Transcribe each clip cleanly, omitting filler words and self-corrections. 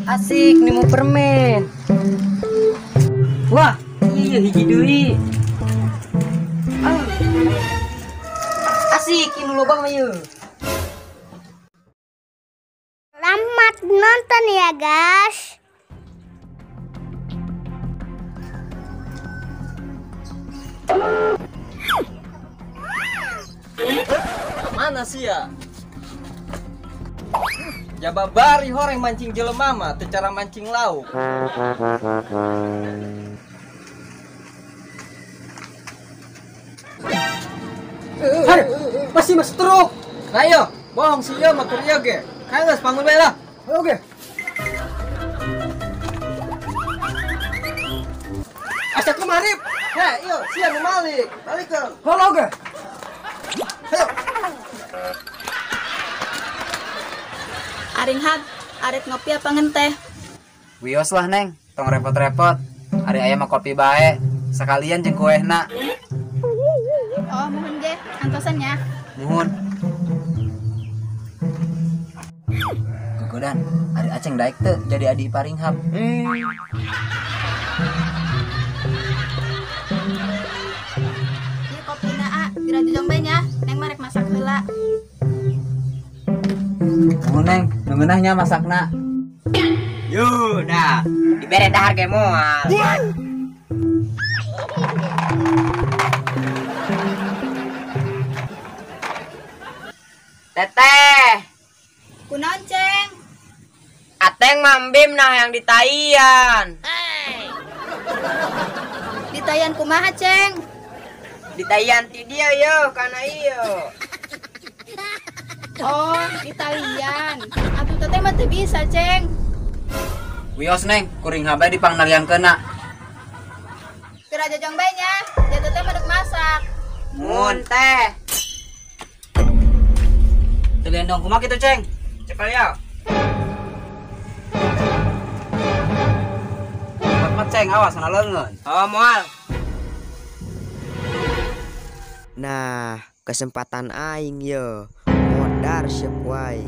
Asik nemu permen. Wah, iya hiji deui. Ah. Asik ini lobang mah yeuh. Selamat nonton ya, guys. Mana sih ya? Jababari horeng mancing jelema mah teu cara mancing lauk. Har, masih masuk truk. Nah yo, bohong sih yo mah keur ieu ge. Kayak geus bangun bae lah. Oke. Asa kumarip. Heh, iyo sia nu malik. Balikeun. Halo ge. Ayo. Aringhag, arek ngopi apa ngenteh? Wios lah neng, tong repot-repot. Ari aya mah kopi bae, sekalian jeung kuehna. Oh, muhun ge, antosan ya. Muhun. Gogodan, ari Aceng daek teu jadi adi Paringhab. Ieu kopina a, geura jojong bae nya, neng mah rek masak heula. Muhun neng, nu ngeunah nya masakna. Yuh, dah, dibere dahar ge moal. Teteh. Kunaon, Ceng? Ateng mambim nah yang ditaian. Ditaian kumaha, Ceng? Ditaian ti dia yo, kana ieu. Oh, ditalian. Atuh teteh mah teu bisa, Ceng. Wios neng, kuring habae dipangnaliankeunna. Geura jojong bae nya, ja teteh mah deuk masak. Mun teh. Teu lendong kumaha kitu, Ceng? Cepat ya. Cepet Ceng, awas kana leungeun. Oh, moal. Nah, kesempatan aing ye. Modar siap wae.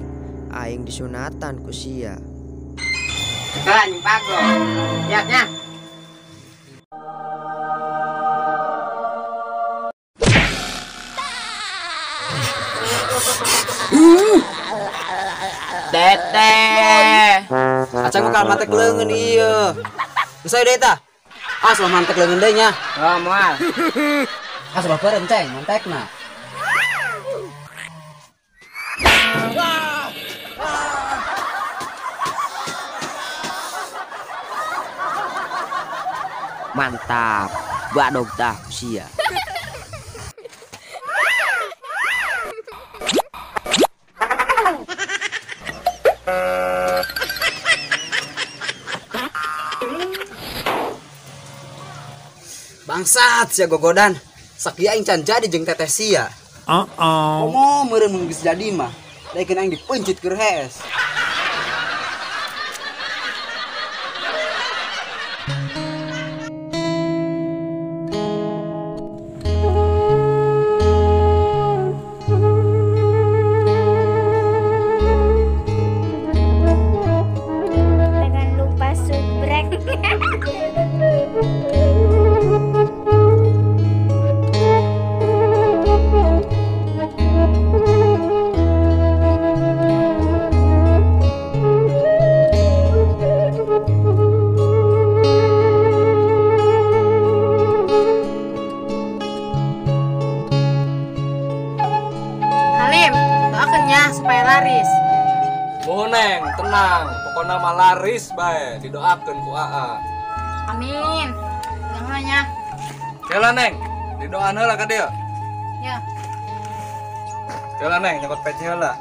Aing disunatan ku sia. Kan pago. Ya nya. Teteh. Aceng mah kalah mantek leungeun ieu. Geus aya deui tah. Ah, salah mantek leungeun deui nya. Oh, moal. Ah, salah beureum Ceng, mantekna. Mantap. Badog tah sia. Bangsat sia gogodan. Sakia aing can jadi jeung teteh sia. Komo meureun mun geus jadi mah. Daekeun aing dipeuncit keur hees. Jangan lupa subrek. Halim, doakeun nya supaya laris. Muhun neng, tenang, pokona mah laris bae, didoakeun ku Aa. Amin. Jangan nya. Kela neng, didoan heula ka dieu. Ya. Kela neng, nyokot peci heula.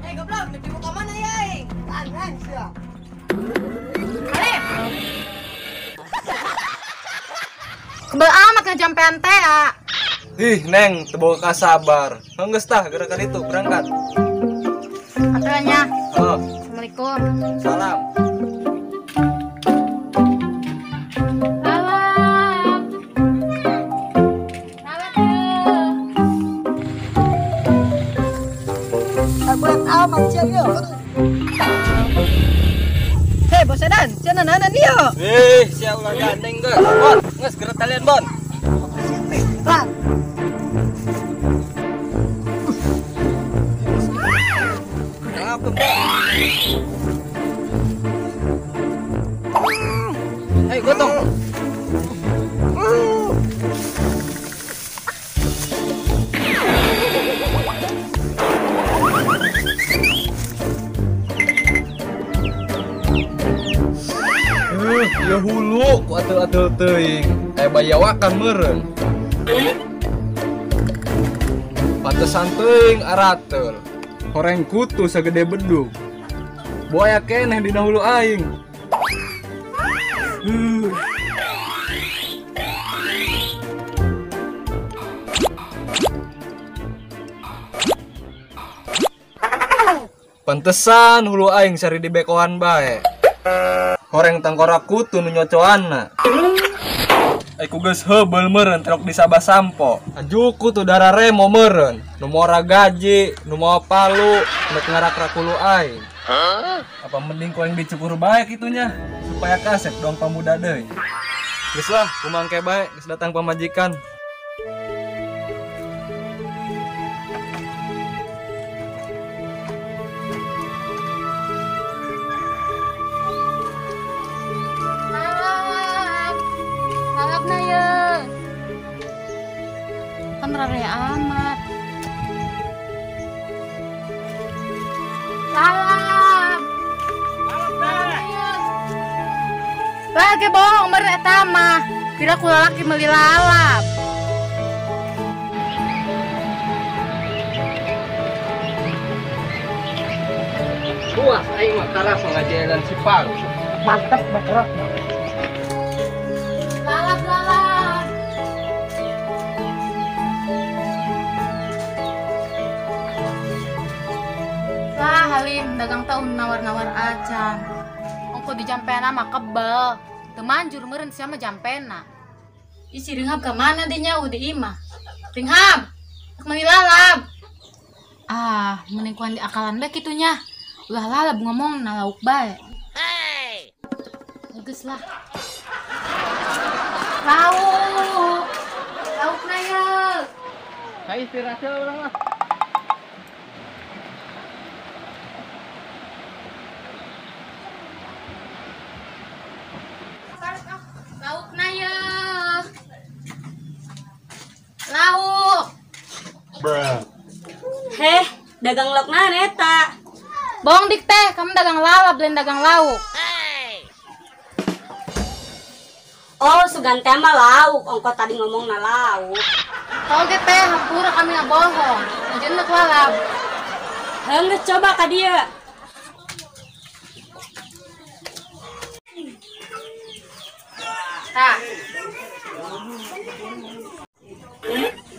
Eh, goblok, ditipu ka mana ya aing? Aneh sia. Halim. Kebel amat ngejampean teh, ah. Ih, neng, teu boga kasabar. Geus tah, geura ka ditu, berangkat. Atuh nya. Oh. Assalamualaikum. Salam. Dia. Hei, bos Edan, sia nananan dia. Eh, sia ulah gandeng geus. Bon, geus geura talian, Bon. Lah. Kenapa, Bon? Hei, gotong. Ya hulu ku atel-atel teuing. Bayawakan meureun. Pantesan teuing aratel. Horeng kutu sagede bedug. Buaya keneh dina hulu aing. Pantesan hulu aing sari dibekohan bae. Horeng tangkorak kutu nu nyocoanna. Ku geus heubeul meureun trok di Sabah sampo. Ajuku tuh darah remo meureun. Nu moal gaji, nu moal palu, nek ngarak-rak hulu aing. Apa mending ku aing dicukur bae kitunya supaya kasep dong pamuda deui. Geus lah, kumangke bae geus datang pamajikan. Kan rare amat. Salam. Lagi bohong meureun eta mah. Kira ku lalaki meuli lalap. Puas aing mah karas ngajalan si Palu. Mantap bakerak. Lalap lalap. Lah Halim dagang tahun nawar-nawar acan. Ongko di jampena mah kebel. Teu manjur meureun sia mah jampena. Ih si Ringhab ka mana deui nya di imah. Ringhab, rek meuli lalap. Ah, mending kuan di akalan bae kitu nya. Ulah lalap ngomong na lauk bae. Hey. Geus lah. Lauk. Laukna ye. Hai istirahat urang lah. Laukna ye. Lauk. Bruh. Heh, dagang lauk naon eta? Bohong dik teh, kamu dagang lalap lain dagang lauk. Hey. Oh, sugan teh mah lauk, ongko tadi ngomongna lauk. Oh ge teh, hampura kami ngabohong. Ajeun nek lalap. Heuh, geus coba ka dieu. Tah.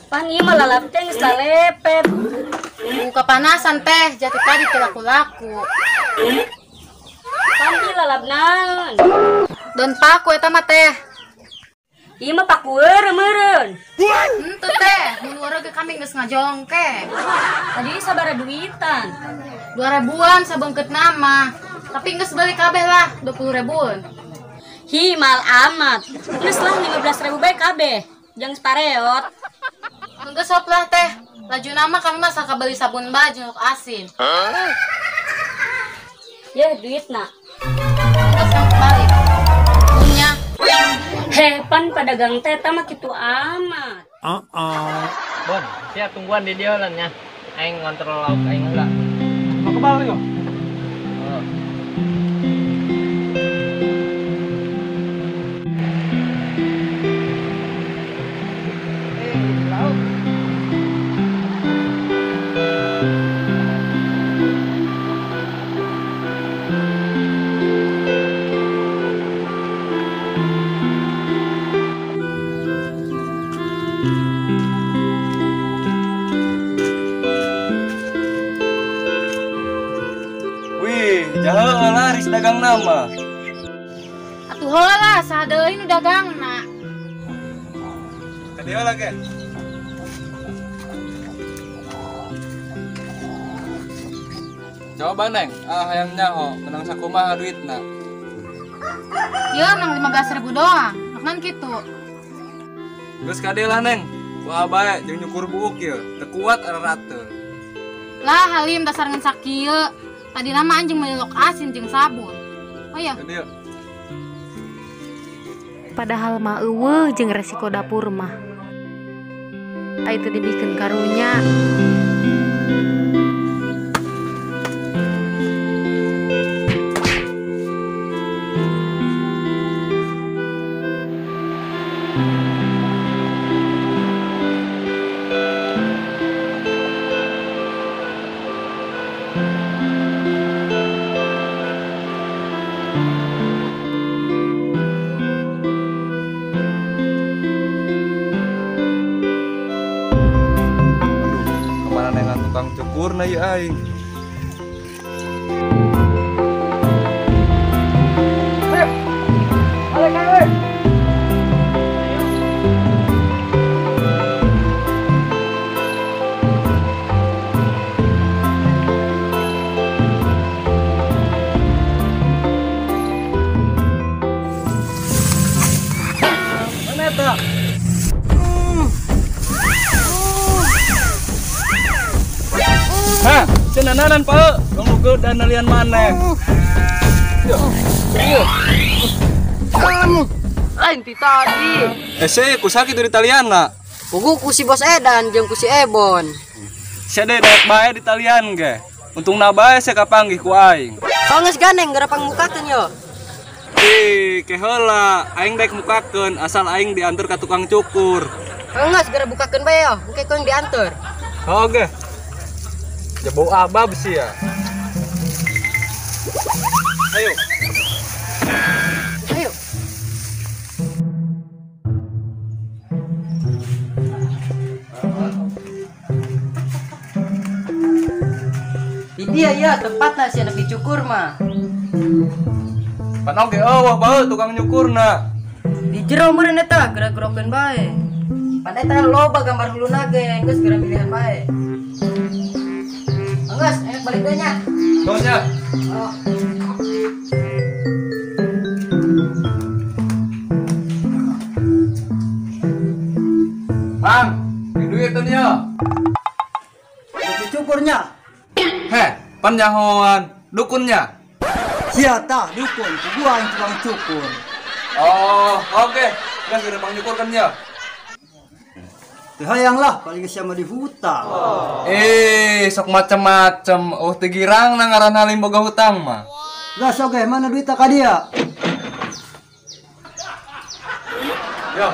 Pan ieu mah lalap teh geus talepet. Kepanasan teh, jati tadi teu laku-laku. Pan ieu lalap naon? Don paku eta mah teh. Ieu mah paku eureun meureun. Henteu teh, mun wareg ge kami geus ngajongke. Tadi sabaraha duitan? 2.000-an sabeungkeut nama. Tapi geus beli kabeh lah, 20 ribuan. Hi, mahal amat. Geus lah 15.000 bae kabeh. Jang separeot. Geus sop lah teh. Laju nama kami mah saka beli sabun baju untuk asin. Yeuh duitna. Geus kang balik. Punya. Heh, pan padagang teh eta mah kitu amat. Bon, sia tungguan di dieu lah nya. Aing ngontrol lauk aing heula. Mau kebal yo. Oh. Wih, jaha laris dagang nama. Atuh heula saha deui nu dagangna. Ka dieu lah ge. Coba Neng, ah hayang nyaho, menang sakumaha duitna. Ieu nang 15.000 doang, maknan kitu. Geus kade lah Neng, ku abae jeung nyukur buuk ieu, teu kuat ararateul. Lah Halim dasar ngan sakieu. Tadi nama anjing meuli lok asin jeung sabun. Oh iya. Padahal mah eueuh jeung resiko dapur mah. Ai teu dibikeun karunya. Tukang cukur na ieu aing. Ayo. Balik ayo. Mana eta? Hah, cenananan Pak, dong lugu dan nalian maneh. Yo. Yo. Lain ti tadi. Ese ku sakit di talianna. Pugu ku si Bos Edan jeung ku si Ebon. Sia deui daek bae di talian ge. Untungna bae sia kapanggih ku aing. Kau geus ganeng gara pangmukakeun yo. Ih, ke heula, aing daek mukakeun asal aing diantar ka tukang cukur. Geus gara bukakeun bae yo, engke ku diantar. Oke. Jebau abab sih ya. Ayo. Ayo. Di dia ya tempatna si anak dicukur mah. Pan oge eueuh bae tukang nyukurna. Di jero meureun eta geura-gerokeun bae. Pan eta loba gambar huluna ge geus geura pilihan bae. Enggeus, enak balik deui nya. Nya. Oh. Mang, di duit tuh nya. Dicukurnya. Heh, pan nyahoan dukunnya. Sia tah dukun, ku gua yang tukang cukur. Oh, oke. Geus geura bang nyukur kan nya. Teu hayang lah, paling geus mah di hutang. Oh. Sok macem-macem. Oh, teu girang na ngaran Halim boga hutang mah. Geus oge, mana duitna ka dia? Yo.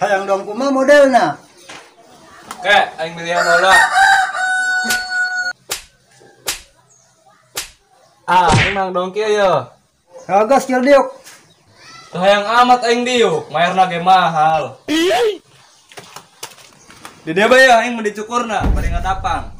Hayang dong kumaha modelna? Oke, aing milihan heula. Ah, aing mang dong kieu ye. Gas kieu diuk. Teu hayang amat aing diuk, mayarna ge mahal. Di dieu bae aing mun dicukurna, bari ngatapang.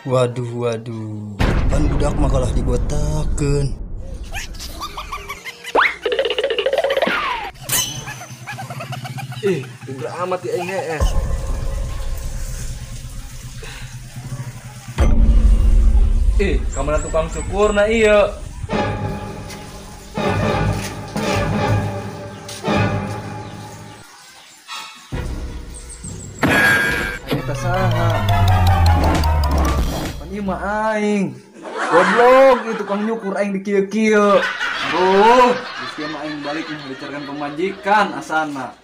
Waduh, waduh, pan budak mah kalah dibotakeun. Ih, udah amat di aing hees. Ih, kamana tukang cukur na ieu. ka saha? Pan ieu mah aing. Goblok, ieu tukang nyukur aing dikieu-kieu. Aduh, geus kieu mah aing balik nih dicarkan pamajikan asana.